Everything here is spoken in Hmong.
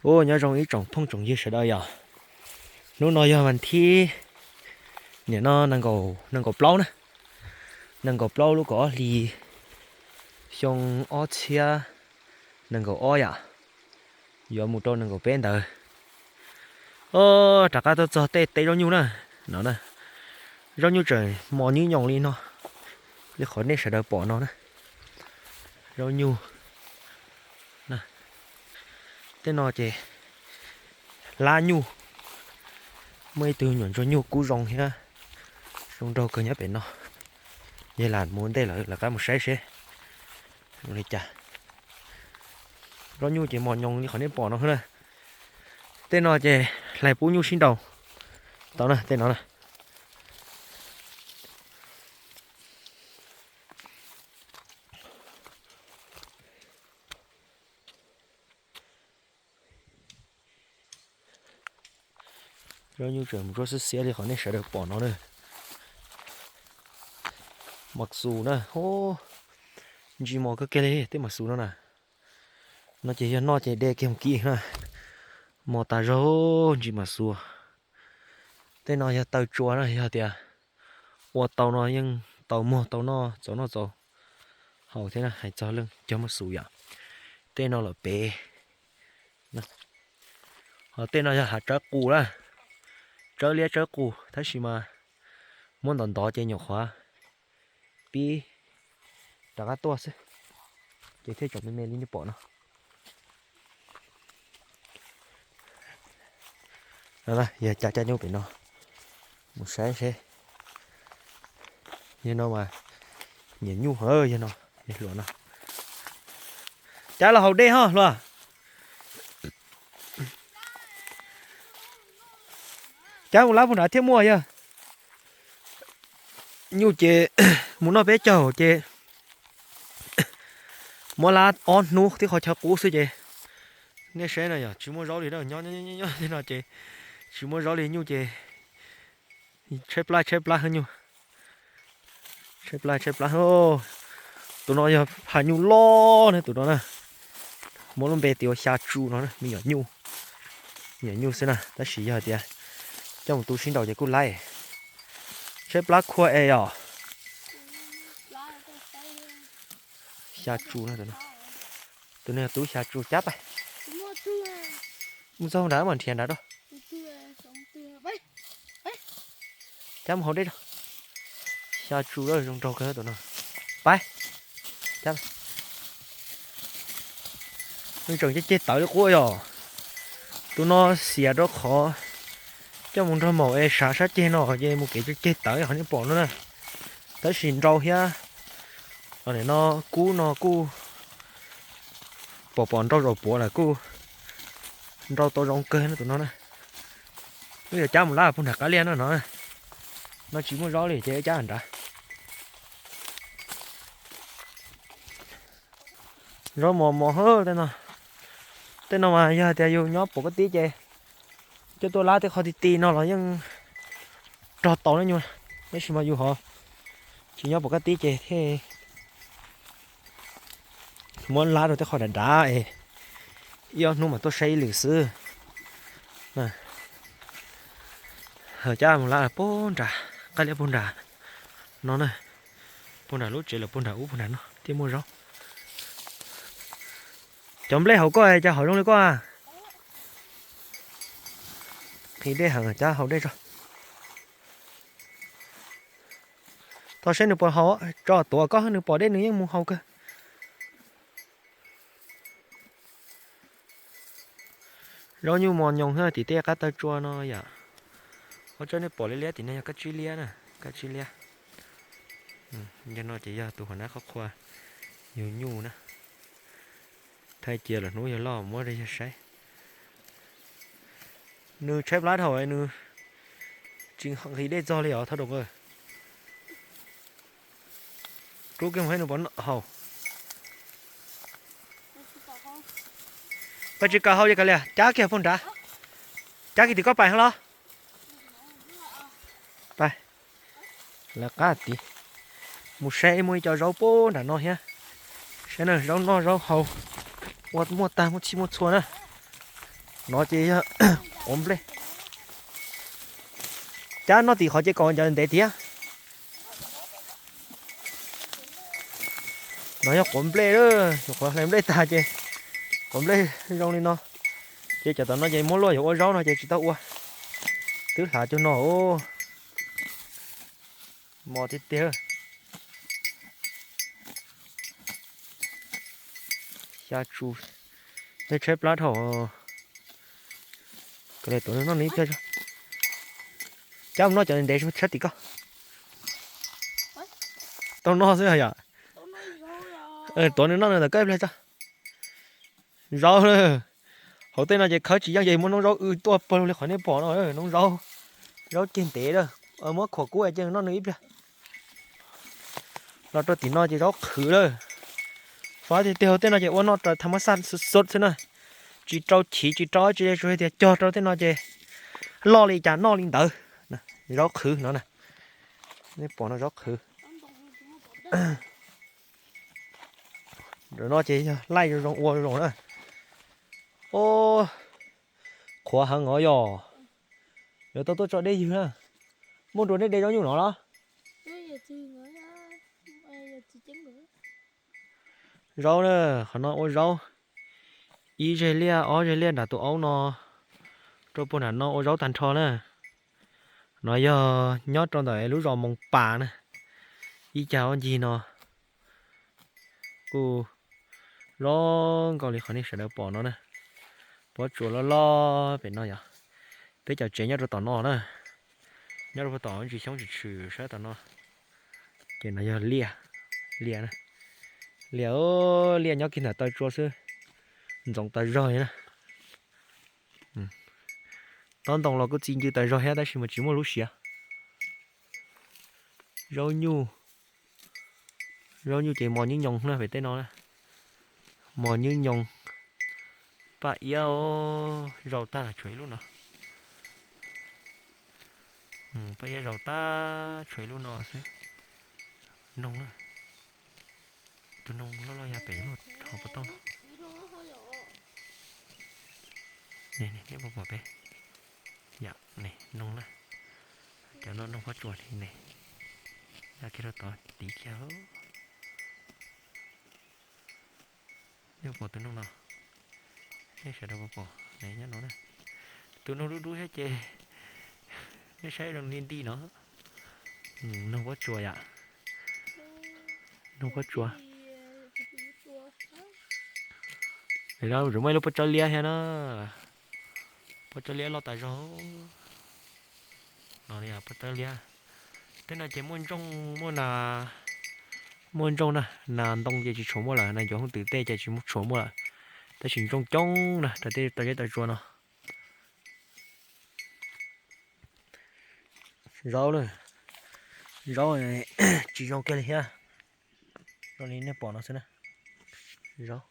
Ua nyob zoo ib tsoom phooj tsoom ywg sawv daws yom. Hnub no yog vas thib, nim no nees nkaum plaub na, nees nkaum plaub lub kaum ob hlis xyoo ob txhiab nees nkaum ob yom, yuav mus rau nees nkaum peb ntawd. Rov qab tuaj txog tej teb zaub nyuj na, no na, zaub nyuj tseem mos nyuj nyoos li no, li qhov nej sawv daws pom no na. Zaub nyuj, tej no ces hlab nyuj, muaj ib tug nyuam ntsuag nyuj kub zoo thiab, zoo nraug kawg nyob pem no. Yog lam mus ntej lawm, lawv qab mus saib seb zoo li cas. Zaub nyuj ces mos nyoos li qhov nej pom no na. Tej no ces hlais pub nyuj sib nraus tau na, tej no na. Zaub nyuj tseem mus xiab xiab li qhov nej sawv daws pom no na. Mas xus na, ntsis mos kawg kiag li tej mas xus no na. No ces yog noj ces de kiag mus kib na. Mos tas zog, ntsis mas xus. Tej no yog taw tsua na, yog tias ua tau no yeej tau muag tau noj txaus noj txaus haus thiab na, hais txog leej cog mas xus yom. Tej no lawm pem. Ho tej no yog hav tsawb qus na, tsawb liab tsawb qus tab sis mas muab ntov ntov ces nyuam qhuav pib rov qab tuaj xwb, ces thiaj tseem me me li nej pom no. Yog cab cab nyuj pem no mus saib seb. Yog no mas nyiam nyuj, yog no, yog hluas no. Cab los haus dej ho hluas. Cab mus lab puag nrad thiaj muaj yog. Nyuj ces mus noj peb caug ces muab lab ob hnub tib qho chaw qub xwb ces. Nej saib no yog tsis muaj zaub li, nyob nyob tej no ces tsis muaj zaub li, nyuj ces tshaib plab tshaib plab nyuj. Tshaib plab tshaib plab. Tus no yog phaj nyuj loj na, tus no na. Muab lub npe tias ua Xya Tsu no, me nyuam nyuj. Me nyuam nyuj xwb na, tab sis yog tias coj mus tu sib nraus ces kuj laib. Tshaib plab khua es yom. Xya Tsu no, tus no yog tub Xya Tsu cab pais. Mus txog nrad mam nrhiav nrad rau. Cab mus haus dej rau. Xya Tsu zoo nraug kawg tus no. Pais. Cab. Nws tseem ceg ceg tawv li quab yom. Tus no xiam rau qhov coj mus nrog maum es sav sab ceg no ces mus kev ceg ceg tawv qhov nej pom no na. Tab sis nrau thiab. No kub no kuj pom pom nrau zaum puav lawm kuj nrau tau zoo kawg no tus no na. Wb yuav cab mus lab puag nram qab liaj no no. No tsis muaj zaub li ces cab nrad. Zaub mos mos hwb tej no. Tej no mas yog hais tias yus nyob pom kab tib ces coj tuaj lab tej qhov ti ti no los yeej rog tau na nyuj, tab sis mas yus ho tsis nyob pom kab tib ces thiaj muab lab rau tej qhov dav dav es ib ob hnub mas tuaj saib ib lwm xwb. Cab mus lab puag nram qab liaj puag nram no na, puag nram lub tsev lawm puag nram ub puag nram no thiaj muaj zaub. Cov nplej hauv koj cas hom zoo li koj a? Nqhis dej heev, cab haus dej tso. Thaum seb nws puas haus, tso tuav koj nws pom dej nws yeej mus haus kawg. Zaub nyuj mos nyoos thiab tim tej qab taw tsua no yom. Ua tsaib nej pom liab liab tim no yog kab tsib liab na, kab tsib liab. Yog no ces yog tus hua nab qhov qhua yug nyuj na. Thaij cia lawm hnub yog loj muab rau yawg saib. Nws tshaib plab dhau nws tsis nqhis dej txog li os thov rau. Rub kiag mus saib nws puas haus. Pab tsis kam haus ces kav liam cab kiag puag nrad. Cab kiag tim koj pais los. Pais. Lawv qab tid. Mus saib muaj ib co zaub puag nram no thiab. Saib na, zaub noj zaub haus, ua muaj tag muaj txhij muaj txhua na. No ces yog quav nplej. Cab noj tim qhov ces kom ncaws ntev thiab. No yog quav nplej, yus qhuav hlais nplej tag ces quav nplej zoo li no. Ces cov tom no ces muab luaj yuav ua zaub no ces tsis tau ua. Twb hlav cuag no. Mos tiag tiag. Xya tsu. Tej tshaib plab dhau. Tuav noj ib pliag. Cab mus noj cov ntev ntev sab tim koj. Tau noj xwb yom. Tuav nws noj nws ntawm koj ib pliag tso. Zaub na. Hauv tej no ces khawb tsis yeej ces muab noob zaub w tuaj pawg lug li qhov nej pom no, noob zaub. Zaub ceg ntev lawm. Muab khuam kub ces noj nws ib pliag. Los rau tim no ces zaub qhwv lawm. Fab tiag tiag, hauv tej no ces ua noj raws tha mab xaj xub xwb na. Tsis rau chiv tsis rau dab tsi li, tsuas hais tias cog rau tej no ces loj li cas noj li ntawd. Zaub qhwv no na. Nej pom no zaub qhwv. Ntawm no ces yog laij zoo zoo ua zoo na. Qhuav heev os yog. Yuav tau tuaj tso dej ywg na. Muaj nrua nej de zaub nyuj no los? Zaub na, qhov no ua zaub. Ib zeg liaj ob zeg liaj nram tus aub no rau puag nram no ua zaub tag nrho na. No yog nyob rau ntawm lub zos Moos Pas na. Ib cag ob ncig no kuj zoo nkaus li qhov nej sawv daws pom no na. Pob tsuas loj loj pem no yog. Peb cov tsev nyob rau tom no na. Nyob rau puag tom ntsis xyoob tshwm tshwm sab tom no. Ces no yog liaj, liaj na. Liaj, liaj nyob kiag ntawm taw tsua xwb. Ntxoov tas zog li na. Tob ntoo los kuj txi ncw tas zog thiab tab sis mas tsis muaj lub siav. Zaub nyuj, zaub nyuj ces mos nyuj nyoos na pem tej no na. Mos nyuj nyoos. Paj iab zaus tag tshuav ib lub no. Paj iab zaus tag tshuav ib lub no xwb. Noog na. Tus noog loj loj yog pem lub hauv pas tauj no. Nej puas pom peb? Yam ne noog na. Cov no noog pob tsuas ne. Yog kiag rau tod tiv kiag. Nej pom tus noog no? Nej sawv daws puas pom ne nyob no na? Tus noog dub dub thiab ces nej saib zoo li nti no. Noog pob tsuas yom. Noog pob tsuas. Tam sim no tseem muaj ib lub pob tsawb liab thiab na. Pob tsawb liab loj tas zog. No pob tsawb liab. Tej no ces muaj ntsooj muaj nas, muaj ntsooj na, nas ntoo ces tsis tshua muaj lawm, nas ncuav hooj twm tej ces tsis tshua muaj lawm. Tab sis ntsooj coob na rau tej tau zeb tau tsua no. Zaub na, zaub tsis zoo kiag li thiab. Zoo li nej pom no xwb na. Zaub